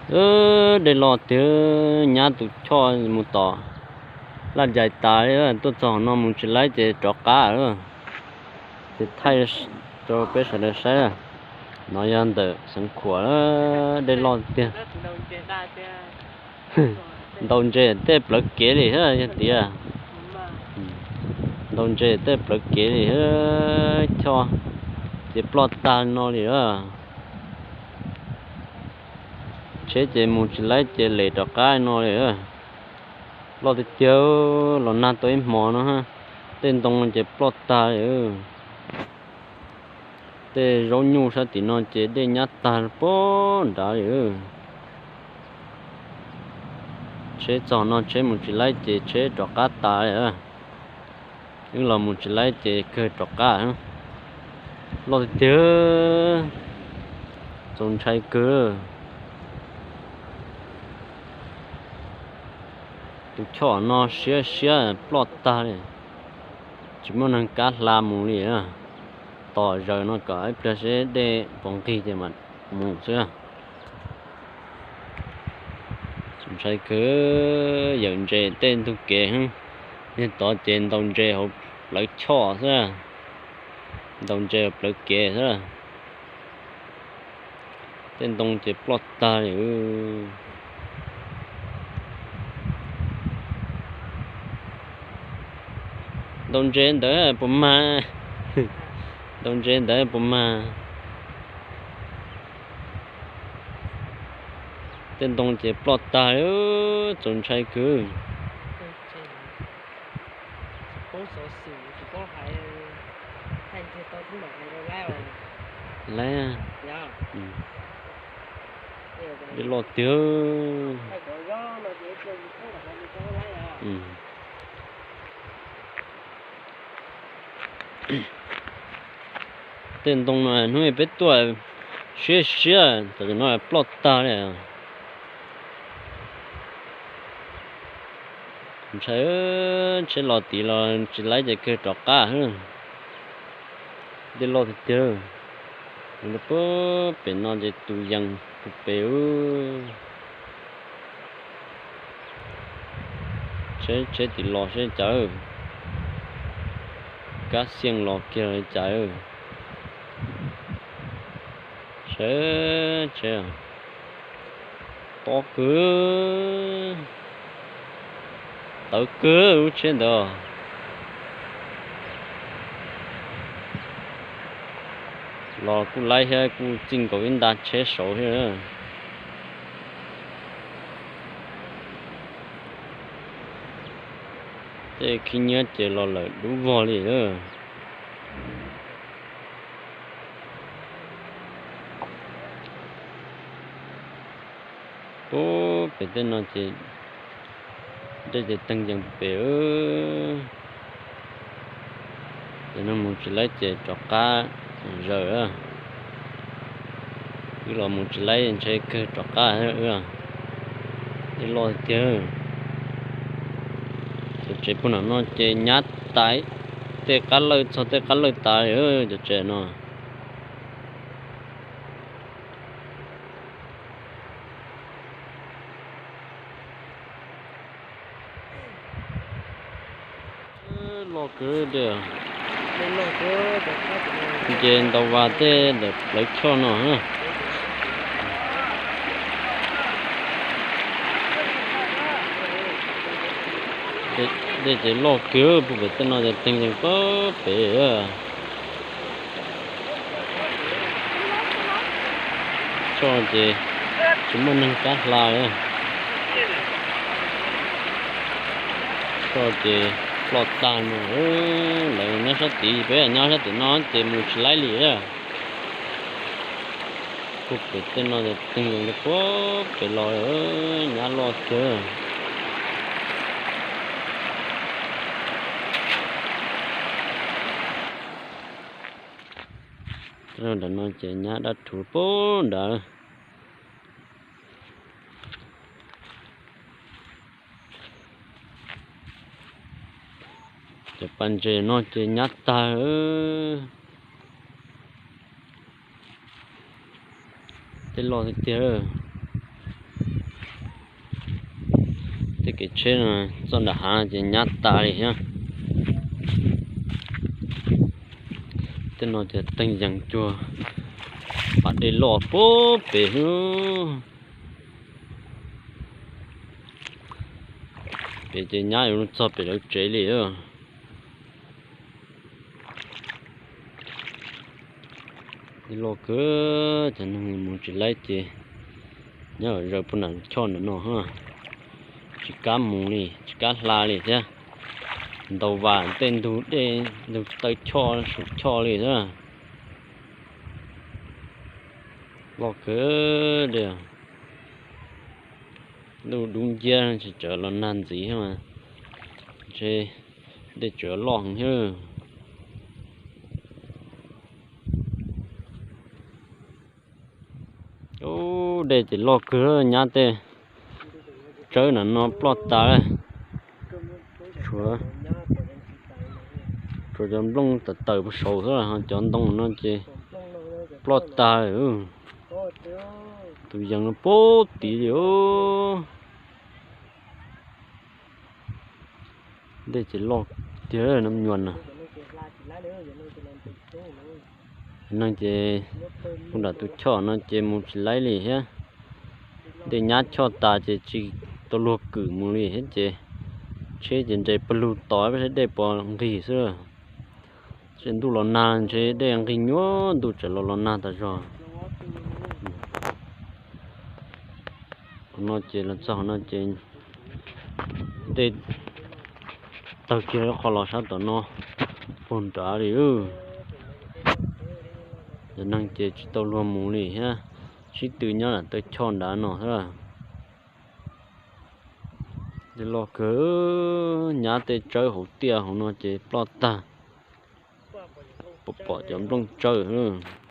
Dej loj tiag, nyab tus choj mus tom Laj Yais tas li, tuaj txog no mus tsis laib ces rov qab. Ces thaij rau peb sawv daws saib, no yog ntawm Xeev Khuam, dej loj tiag. Ntaus ntses tej plawv kev li yog tias, ntaus ntses tej plawv kev li, choj ces ploj tag no li. Tsheb ces mus tsis laib ces lem rov qab no li. Loj tiag tiag, los nag tau ib hmo no, tej ntoo ces ploj tag li. Tej zaub nyuj sab tim no ces dej nyab tag puag nrad li. Tsheb txog no tsheb mus tsis laib ces tsheb rov qab tas li. Wb los mus tsis laib ces kawg rov qab. Loj tiag tiag, txaus ntshai kawg. Tus choj no siab siab ploj tag li, tsis muaj neeg kav hla mus li. Tos zaws no kom ib pliag seb dej puas nqig ces mam mus xwb. Txaus ntshai kawg, yawm ntses tej ntug kev, niag tod ces ntaus ntses hauv plawv choj xwb, ntaus ntses hauv plawv kev xwb. Tej ntoo ces ploj tag li. Ntaus ntses ntawd puas mag? Ntaus ntses ntawd puas mag? Tej ntoo ces ploj tag li, txaus ntshai kawg. Laib, dej loj tiag. Tej ntoo no hnub peb tuaj siab siab, tam sim no ploj tag li. Ntshai, tsheb los tid los tsis laib ces kawg rov qab. Dej loj tiag tiag. Puag pem no ces tus yees puag pem. Tsheb, tsheb tim los seb cas, kab xiaj los kiag li cas. Seb tsheb, tob kawg, tawv kawg lub tsheb ntawd. Los kuj laib thiab, kuj txij nkaus ib nta tsheb saud thiab. Tej khib nyiab ces los lawm dub vog li lawm. Puag pem tej no ces dej ces teeg yees pem. Ces no mus tsis laib ces rov qab zaws. Wb los mus tsis laib ntshe kawg rov qab. Dej loj tiag. Cov tsev puag nram no ces nyab tas, tej qab lawj txog tej qab lawj tas li cov tsev no. Loj kawg tiag. Nce ntau vas tej ntawm plawv choj no. Dej ces loj kawg, puag pem tej no ces teeg yees puag pem. Choj ces tsis muaj neeg kav hla li. Choj ces ploj tag no. Lawv nyob sab tid, peb nyob sab tim no ces mus tsis laib li. Puag pem tej no ces teeg yees li puag pem los, nyab loj kawg. Nram no ces nyab dab rhuv puag nrad. Cov pas ntses no ces nyab tag. Tej loj tiag tiag. Kev tsheb no txoj nram hav ces nyab tas li thiab. Tej no ces teeg yees cuag pam dej loj puag pem xwb. Pem ces nyab yuav txog pem lawv tsev li. Dej loj kawg, cov neeg mus tsis laib ces nyob zaws puag nram lub choj ntawm no, tsis kam mus li, tsis kam hla li thiab. Ntaus vas tej ntug dej, ntug taw choj saum choj li thiab. Loj kawg li. Ntuj dub nciab tsis tseem los nag ntxiv thiab mas, ntshe dej tseem loj heev thiab. Ub, dej ces loj kawg, nyab tej tsawb nram no ploj tas lawm. Tshuav cov nplooj tawm tawm puag saud xwb, ho cov ntoo no ces ploj tas lawm. Tus yees no puag tid li. Dej ces loj tiag, nab nyuam na. Neeg ces puag nram tus choj no ces mus tsis laib li thiab. Dej nyab choj tas ces tsis tau luag kwm mus li thiab ces tsheb ces nres pawg lug tos peb saib dej puas nqig xwb. Ntshe ntuj los nag, ntshe dej nqig nyuaj, ntuj tseem los los nag tas zog. Qhov no ces los txog qhov no ces dej tawg kiag qhov los sab tom no puag nrad li. Cov neeg ces tsis tau luag mus li thiab, sib tw nyob nram taw choj nrad no xwb. Dej loj kawg, nyab tej tsawb hauv tiaj hauv no ces ploj tag. Pom pom cov nplooj tsawb xwb.